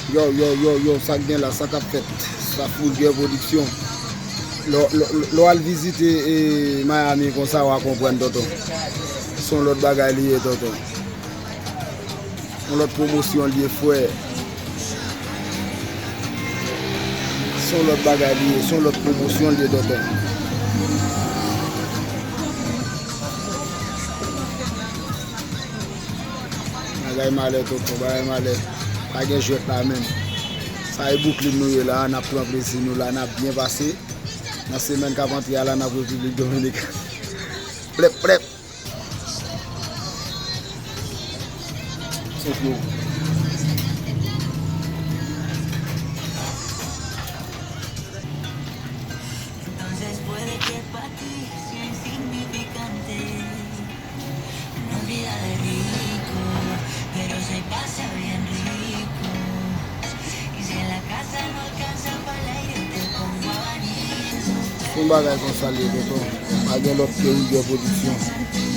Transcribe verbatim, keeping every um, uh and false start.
Yo, yo, yo, yo, sa k gen la, sa k ap fèt? Staff Vulgaire Production. Lè w al vizite e, Miami konsa, w a konprann, tonton. Se yon lòt bagay li ye, tonton. Yon lòt pwomosyon li ye, frè. Se yon lòt bagay li ye, se yon lòt pwomosyon li ye, tonton. Bagay malè, tonton, bagay malè. Pa gen jwèt la menm. Sa e Brooklyn nou ye la, n ap pran plezi nou la, n ap byen pase. Nan semèn k ap antre a la, n ap Repiblik Dominikèn. Plèp, plèp. Senk mil. Se yon bagay konsa l ye, tonton. Pa gen lòt ke Wilguer Production.